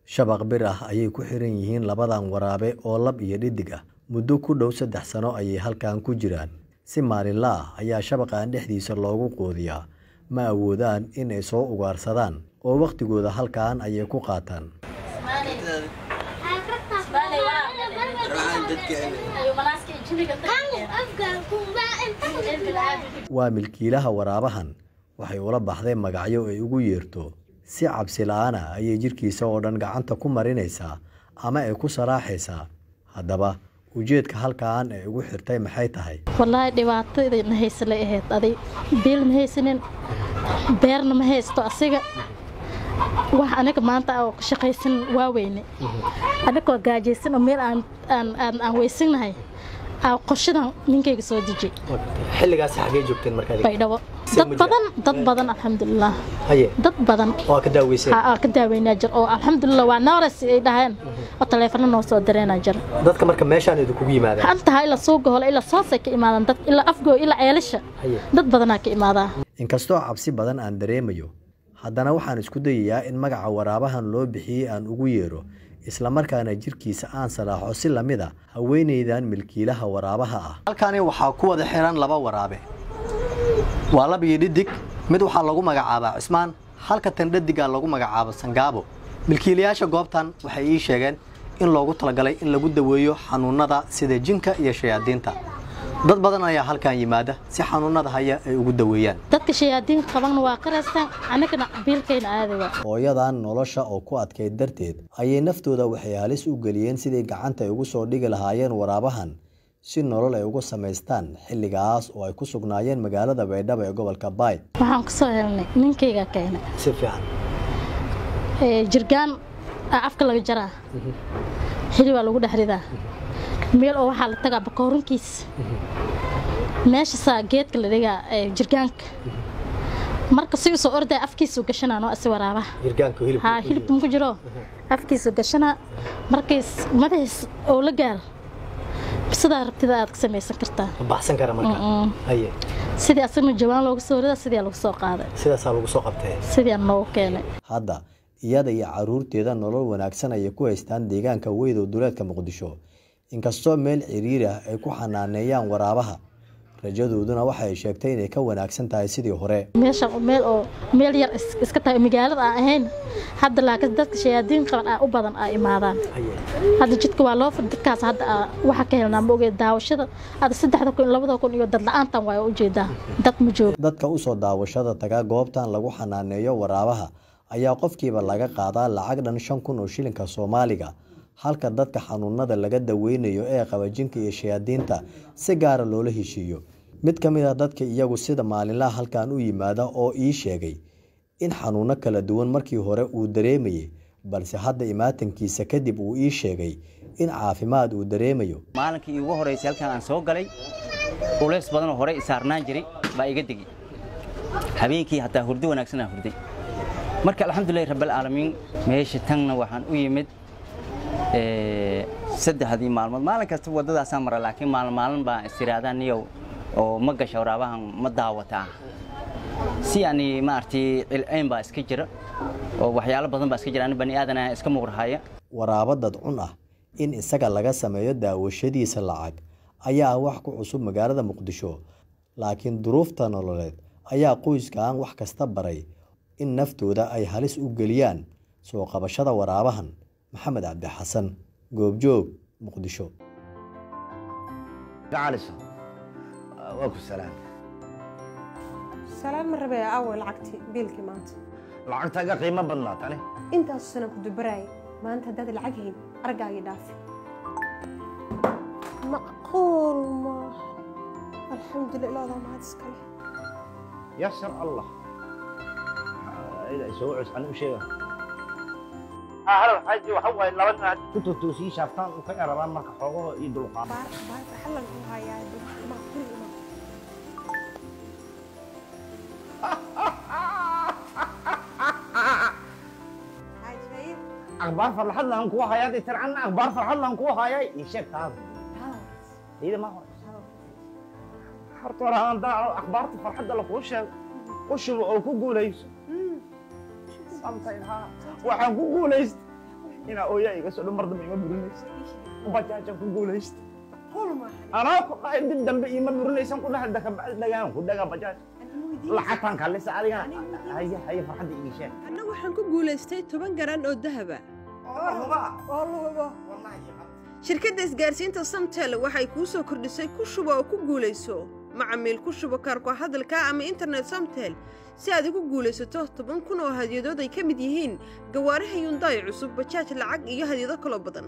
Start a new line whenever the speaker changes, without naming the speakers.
Shabaq bir ah ayay ku xiran yihiin labadan waraabe oo lab iyo dhedig ah. Muddo ku dhow 3 sano ayay halkan ku jiraan. Si maalinle ah ayaa shabaqan dhexdiisa loogu quudiyaa. Ma awoodaan in ay soo ugaarsadaan oo waqtigooda halkan ayay ku qaataan. Waa milkiilaha waraabahan. Waxay ula baxday magacyo ay ugu yeerto. Si cabsi la'aan ah ayay jirkiisa oo dhan gacanta ku marinaysaa ama ay ku saraaxaysaa. Haddaba ujeedka halkan ay ugu xirtay maxay tahay?
Wallaahi dhibaatadayna haysa la ahayd aday biil ma haysanin, beerna ma haysto asiga. Wax aniga maanta oo ka shaqaysan waa weyne. Anigoo gaajaysan oo meel aan aan aan aan weysanahay aa qorshadan ninkayga soo dejiyay.
Xilligaas xagee joogteen markaa?
Baydhabo. Dad badan alxamdulilah.
Haye.
Dad badan
waa ka daaweysay.
Aa ka daaweynaa jir oo alxamdulilah waa nooras ay dhaheen oo taleefano noo soo direenaa jir.
Dadka marka meeshaan idinku yimaadaan.
Anta ha ila suuqa hole ila saasay ka imaadaan dad ila afgo ila ceelasha. Dad badanaa ka imaadaa.
Inkastoo cabsi badan aan dareemayo, haddana waxaan isku dayayaa in magaca waraabahan loo bixiyey aan ugu yeero, isla markaana jirkiisa aan salaaxo si la mid ah haweeneydan milkiilaha waraabaha ah. Halkani waxaa ku wada xiran laba waraabe. Waa lab iyo dhidig. Mid waxaa lagu magacaabaa Cismaan, halka tan dhediga lagu magacaabo Sangaabo. Milkiilayaasha goobtan waxay ii sheegeen in loogu talagalay in lagu daweeyo xanuunada sida jinka iyo shayaadiinta. Dad badan ayaa halkan yimaada si xanuunada haya ay ugu daweeyaan.
Dadka shayaadiin qaban waa qaraystaan, anagana biilkayna aadi waa.
Hooyadan nolosha oo ku adkay darteed ayay naftooda waxay halis u geliyeen sidii gacanta ay ugu soo dhigi lahaayeen waraabahan si nolol ay ugu samaystaan xilligaas oo ay ku sugnaayeen magaalada Baydhabo ee gobolka Baay.
Waxaan ku soo helnay ninkayga keenay.
Si fiican.
Jirgaan afka laga jaraa. Xili waa lagu dhex ridaa. Meel oo waxaa la tagaa bakoorinkiis. Meesha saa geedka la dhigaa jirgaanka. Marka si soo orday afkiisu gashanaa noo asi waraabaha.
Jirgaanka hilibka.
Ha hilibka ku jiro. Afkiisu gashanaa markiis madaxiis oo la gaar. Sidaa rabtida aad ka samaysan kartaa.
Baxsan kara marka. Haye.
Sidii asagna jawaan loogu soo ridaa sidii lagu soo qaaday.
Sidaasaa lagu soo qabtay.
Sidii noogu keenay.
Hadda iyada iyo caruurteeda nolol wanaagsan ayay ku haystaan deegaanka Weydow duleedka Muqdisho. Inkastoo meel ciriiri ah ay ku xanaaneeyaan waraabaha, rajadooduna waxay sheegtay inay ka wanaagsan tahay sidii hore.
Meesha meel oo meel yar iska tahay magaalada aan ahayn, hadda laakiin dadka shayaadiin qaban u badan ay imaadaan. Hadda jidka waa loo fur dadkaas hadda waxa ka helnaa ma ogeed daawashada hadda 3,000 2,000 iyo dad la'aantan waa u jeedaa dad ma joogo.
Dadka u soo daawashada taga goobtan lagu xanaaneeyo waraabaha ayaa qofkiiba laga qaadaa lacag dhan 5,000 oo shilinka Soomaaliga, halka dadka xanuunada laga daweynayo ee qaba jinka iyo shayaadiinta si gaar ah loola heshiiyo. Mid ka mid ah dadka iyagu sida maalinlaha halkan u yimaada oo ii sheegay in xanuuno kala duwan markii hore uu dareemayay, balse hadda imaatankiisa kadib uu ii sheegay in caafimaad uu dareemayo.
Maalinkii iigu horeysay halkan aan soo galay, culays badan oo hore i saarnaan jiray baa iga degay. Habeenkii hataa hurdo wanaagsan aan hurday. Marka alxamdulillahi rabbil caalamiin meesha tanna waxaan u yimid 3 maalmood. Maalin kasta waddadaasaan mara, laakiin maalin maalin baan istiraadaan niyow oo ma gasha waraabahan ma daawataa. Si yani maartay cilcayn baa iska jira oo waxyaalo badan baa iska jira, ani bani aadan ah iska muqrahaya.
Waraabo dad cun ah in isaga laga sameeyo daawashadiisa lacag ayaa wax ku cusub magaalada Muqdisho, laakiin duruufta nololeed ayaa qoyskan wax kasta baray in naftooda ay halis u geliyaan soo qabashada waraabahan. Maxamed Cabdi Xasan, Goobjoog, Muqdisho.
Gacaliso, waa ku salaam.
Salaam ma rabee awey lacagtii biilkii maanta.
Lacagta iga qiimo badnaa tani.
Intaas sana ku dubaraayay, maanta haddaad lacag hayn argaagii dhaafi. Macquul maaha. Alxamdulillah ilaadaa mahad iska leh.
Yasar Allah. Soo cus ani u sheega. Halo xaaji, waxa waaye laba nin ku toosii shaaftaan u ka erabaan marka xoogaho iyo dulqaad.
Baar baar xallan ku hayaa ma guriga ma. Xaaji
Akhbaar farxad laan ku hayaa tircanna akhbaar farxad laan ku hayaa ii sheeg taas. Iyada ma hore. Horta hore aan daaco akhbaarta farxadda la kuu sheego. U shubo oo ku guulayso. Samtay haa. Waxaan ku guulaystay Inaa ooyaa iga soo dhan mar dambe ima burinaysa. Bajaajaan ku guulaysta. Anaa ku dhahay dib dambe ima burinaysan ku dhahay daka dhagaan ku dhagaa bajaaj. Lacagtaan kaalisa adigana. Haya haya farxadda ii sheeg.
Anna waxaan ku guulaystay 10 garan oo dahaba.
Oo la hubo.
Shirkadda isgaarsiinta Samtel waxay kuu soo kordhisay ku shubo oo ku guulayso. Macamiil, ku shubo kaarku hadalka ama internet Somtel si aad ugu guulaysato 10,000 oo hadyadood ay ka mid yihiin gawaaraha Hyundai cusub, bajaaj, lacag iyo hadyado kaloo badan.